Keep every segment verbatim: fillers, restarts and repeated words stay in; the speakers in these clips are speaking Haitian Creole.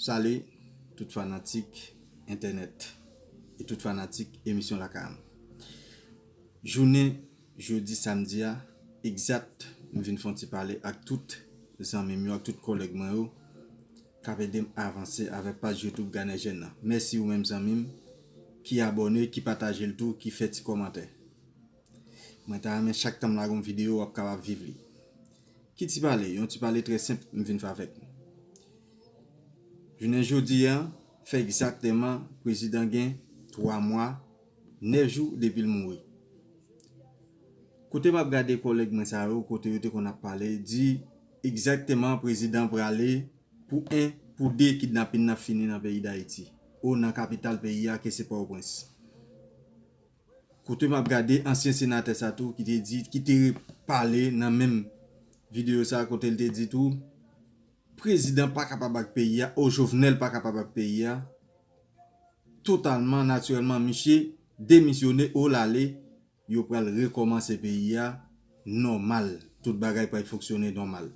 Salut tout fanatik entènèt e tout fanatik emisyon Lakay an. Jounen jodi samdi a, egzat, m vin fè yon ti pale ak tout zanmi m yo, ak tout kòlèg mwen yo k ap ede m avanse avèk paj YouTube Ganèjèn nan. Mèsi ou menm zanmi m ki abòne, ki pataje l tou, ki fè ti kòmantè. Mwen ta renmen chak tan m lage yon videyo, w ap kapab viv li. Ki ti pale? Yon ti pale trè senp m vin fè avèk nou. Jounen jodi a, fè egzakteman, prezidan gen twa mwa, nèf jou depi l mouri. Kote m ap gade kòlèg mwen sa yo, kote yo te konn ap pale, di egzakteman prezidan prale pou en, pou de kidnapin nan fini nan peyi Dayiti, o nan kapital peyi a, ke se Pòtoprens. Kote m ap gade ansyen senatè sa tou ki te di, ki te pale nan menm videyo sa kote l te di tou, prezidan pa kapab ak peyi a, o Jovenel pa kapab ak peyi a, totalman, natirèlman, misye demisyone, o l ale, yo pral rekòmanse peyi a nòmal, tout bagay pral fonksyone nòmal.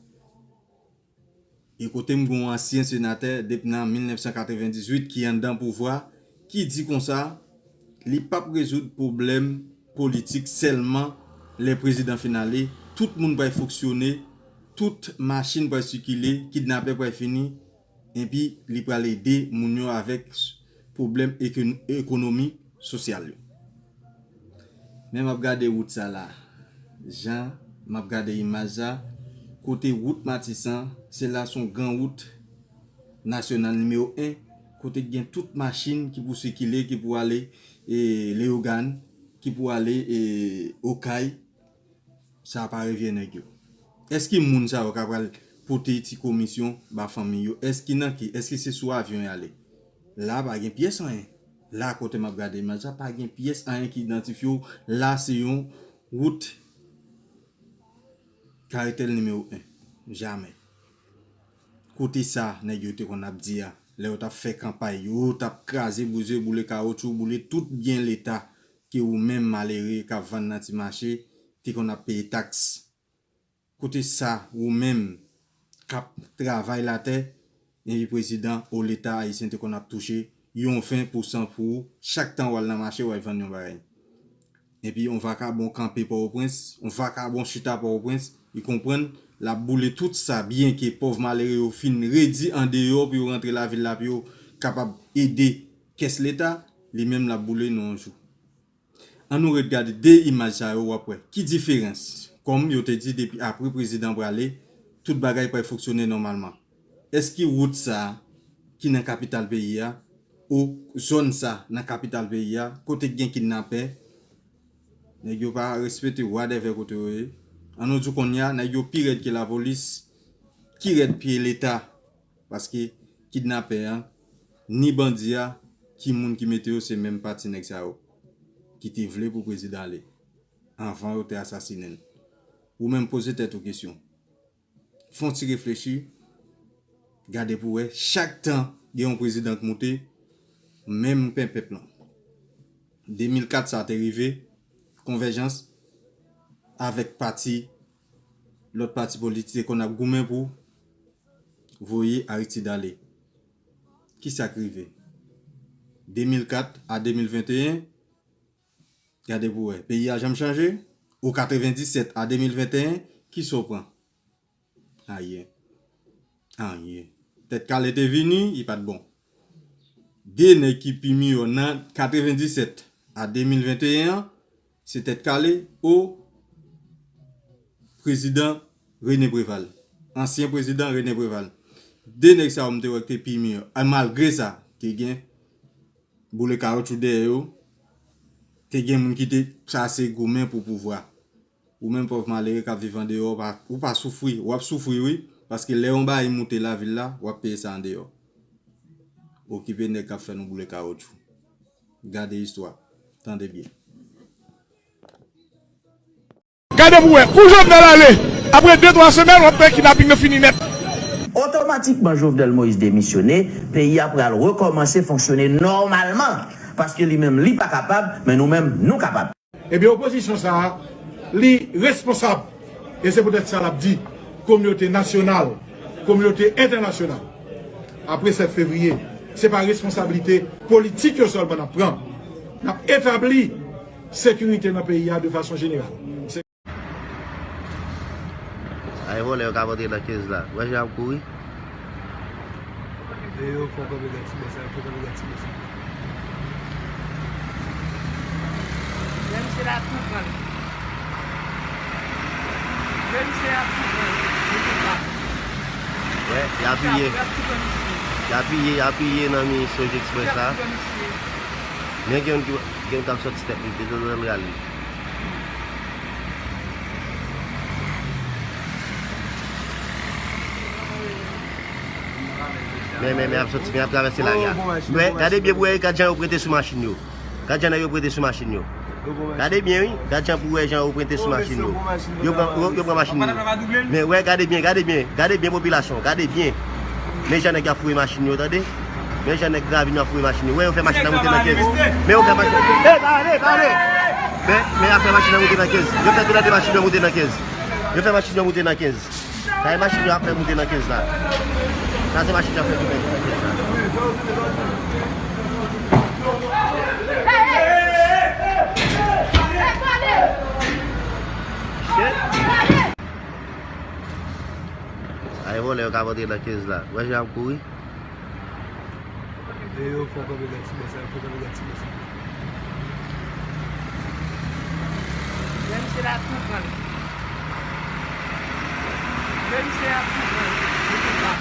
E kote m gen yon ansyen senatè depi nan mil nèf san katrevendizuit ki anndan pouvwa, ki di konsa, li p ap rezoud pwoblèm politik sèlman lè prezidan fin ale, tout moun pral fonksyone, tout machin pral sikile, kidnapè pral fini, epi li pral ede moun yo avèk pwoblèm eko-, ekonomik, sosyal yo. Men m ap gade wout sa la. Jan m ap gade imaj la, kote wout Matisan, se la se yon gran wout nasyonal nimewo en, kote gen tout machin ki pou sikile, ki pou ale, e, Leyogàn, ki pou ale, e, Okay. Sa pa revyen nèg yo. Èske moun sa yo ka pral pote ti komisyon ba fanmi yo? Èske nan ki? Èske se sou avyon y ale? La pa gen pyès anyen. La kote m ap gade imaj la, pa gen pyès anyen ki idantifye w. La se yon wout Karetèl nimewo en. Jamè. Kote sa nèg yo te konn ap di a, lè yo t ap fè kanpay, yo t ap kraze, brize, boule kawotchou, boule tout byen leta ke ou menm malere k ap vann nan ti mache te konn ap peye taks. Kote sa ou menm k ap travay latè, epi prezidan ou leta ayisyen te konn ap touche yon ven pou san pou ou, chak tan w al nan mache w al vann yon bagay. Epi yon vakabon kanpe Pòtoprens, yon vakabon chita Pòtoprens, li konprann l ap boule tout sa byen ke pòv malere yo fin redi andeyò pou yo rantre lavil la pou yo kapab ede kès leta, li menm l ap boule nan yon jou. An nou ret gade de imaj sa yo, w ap wè ki diferans. Kòm yo te di depi apre prezidan prale, tout bagay pral fonksyone nòmalman. Èske wout sa a ki nan kapital peyi a, ou zòn sa nan kapital peyi a, kote k gen kidnapè, nèg yo pa respekte wadèvè kote yo ye. An nou di w kounye a, nèg yo pi rèd ke lapolis, ki rèd pye leta. Paske kidnapè a, ni bandi a, ki moun ki mete yo, se menm pati nèg sa yo ki te vle pou prezidan ale anvan yo te asasinen l. Ou menm poze tèt ou kesyon. Fè yon ti reflechi, gade pou wè, chak tan gen yon prezidan k moute, menm pen pèp lan. De mil kat sa te rive, Konvèjans avèk pati, lòt pati politik te konn ap goumen pou voye Aristide ale. Kisa k rive? De mil kat a de mil venteyen, gade pou wè, peyi a janm chanje? Ou katrevendisèt a de mil venteyen, kisa w pran? Ayen. Ayen. Tèt Kale te vini, li pa t bon. De nèg ki pi miyò nan katrevendisèt a de mil venteyen an, se Tèt Kale o prezidan René Préval. Ansyen prezidan René Préval. De nèg sa yo m te wè ki te pi miyò. A, malgre sa, te gen boule kawotchou dèyè yo, te gen moun ki te chase goumen pou pouvwa. Ou menm pòv malere k ap viv andeyò, ou pa, ou pa soufri, w ap soufri wi, paske lè yon bagay moute lavil la, w ap peye sa andeyò. Okipe nèg k ap fè nou boule kawotchou. Gade istwa, tande byen. Gade pou wè, pou Jovenel ale, apre de twa semèn, w ap wè kidnaping nan fini nèt. Otomatikman Jovenel Moïse demisyone, peyi a pral rekòmanse fonksyone nòmalman, paske li menm li pa kapab, men nou menm nou kapab. Ebyen opozisyon sa a, li responsab. E se poutèt sa l ap di, kominote nasyonal, kominote entènasyonal, Apre sèt fevriye, se pa responsablite politik yo sèlman n ap pran. N ap etabli sekirite nan peyi a de fason jeneral. Se Ay vòlè yo k ap antre nan kenz la. Wè jan y ap kouri? E yo fè kanpe gad ti bèf sa, yo fè kanpe gad ti bèf sa. Menm se la tou pran. Menm se la tou pran. Yo te pa. Wè, y apiye. Y ap tou pran misye. Y apiye, y apiye nan mi Sojexpress la. Y ap tou pran misye. Men gen yon ki, gen yon k ap sòti tèt li, desann l rale. Men, men, men ap sòti, men ap travèse lari a. Men, gade byen pou wè, gad jan yo prete sou machin yo. Gad jan nèg yo prete sou machin yo. Gade byen, wi. Gad jan pou wè jan yo prete sou machin yo. Yo pran, yo, yo pran machin yo. Men wè, gade byen, gade byen, gade byen popilasyon, gade byen. Men jan nèg y ap foure machin yo, tande. Men jan nèg Gravin yo ap foure machin yo. Wè, yo fè machin nan moute nan kenz. Men yo fè machin. Ey, pa ale, pa ale. Men, men y ap fè machin nan moute nan kenz. Yo fè tou lè de machin yo moute nan kenz. Yo fè machin yo moute nan kenz. Sa e machin yo ap fè moute nan kenz la. Sa se machin yo ap fè moute nan kenz la. Shit. Ay vòlè yo k ap antre nan kenz la. Wè jan y ap kouri? E yo fè kanpe gad ti bèf sa, yo fè kanpe gad ti bèf sa. Menm se la tou pran. Menm se la tou pran. Yo te pa.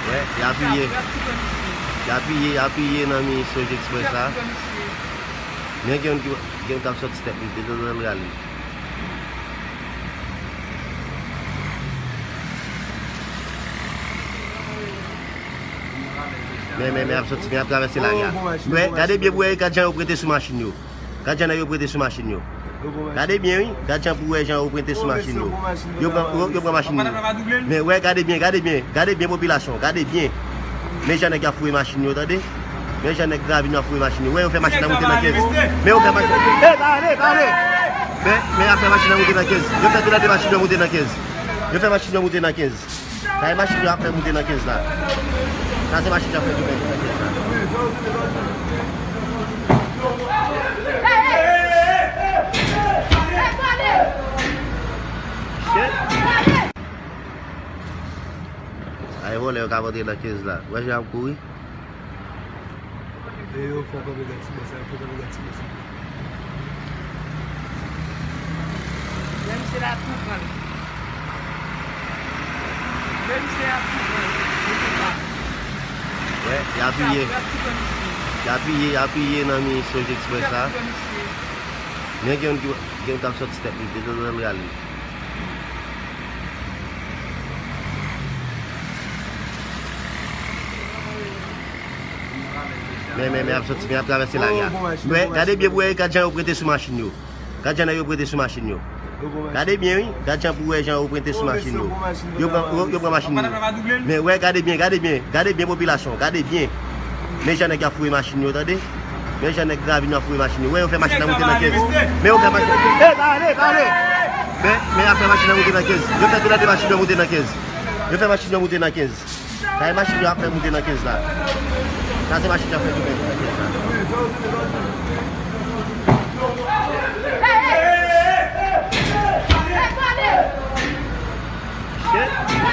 Wè, y apiye. Y ap tou pran misye. Y apiye, y apiye nan mi Sojexpress la. Y ap tou pran misye. Men gen yon ki, gen yon k ap sòti tèt li, desann l rale. Men, men, men ap sòti, men ap travèse lari a. Men, gade byen pou wè, gad jan yo prete sou machin yo. Gad jan nèg yo prete sou machin yo. Gade byen, wi. Gad jan pou wè jan yo prete sou machin yo. Yo pran, yo, yo pran machin yo. Men, wè, gade byen, gade byen. Gade byen popilasyon, gade byen. Men jan nèg y ap foure machin yo, tande. Men jan nèg Gravin yo ap foure machin yo. Wè, yo fè machin nan moute nan kenz. Men yo fè machin. Ey, pa ale, pa ale. Men, men y ap fè machin nan moute nan kenz. Yo fè tou lè de machin yo moute nan kenz. Yo fè machin yo moute nan kenz. Sa e machin yo ap fè moute nan kenz la. Sa se machin yo ap fè moute nan kenz la. Shit. Ay vòlè yo k ap antre nan kenz la. Wè jan y ap kouri? E yo fè kanpe gad ti bèf sa, yo fè kanpe gad ti bèf sa. Menm se la tou pran. Menm se la tou pran. Yo te pa. Wè, y apiye. Y ap tou pran misye. Y apiye, y apiye nan mi Sojexpress la. Y ap tou pran misye. Men gen yon ki, gen yon k ap sòti tèt li, desann l rale. Men, men, men ap sòti, men ap travèse lari a. Wè, gade byen pou wè, gad jan yo prete sou machin yo. Gad jan nèg yo prete sou machin yo. Gade byen, wi. Gad jan pou wè jan yo prete sou machin yo. Yo pran, yo, yo pran machin yo. Men wè, gade byen, gade byen. Gade byen popilasyon, gade byen. Men jan nèg y ap foure machin yo, tande. Men jan nèg Gravin yo ap foure machin yo. Wè, yo fè machin nan moute nan kenz. Men yo fè machin. Ey, pa ale, pa ale. Men, men y ap fè machin nan moute nan kenz. Yo fè tou lè de machin yo moute nan kenz. Yo fè machin yo moute nan kenz. Sa e machin yo ap fè moute nan kenz la. Sa se machin yo ap fè moute nan kenz la. Shit.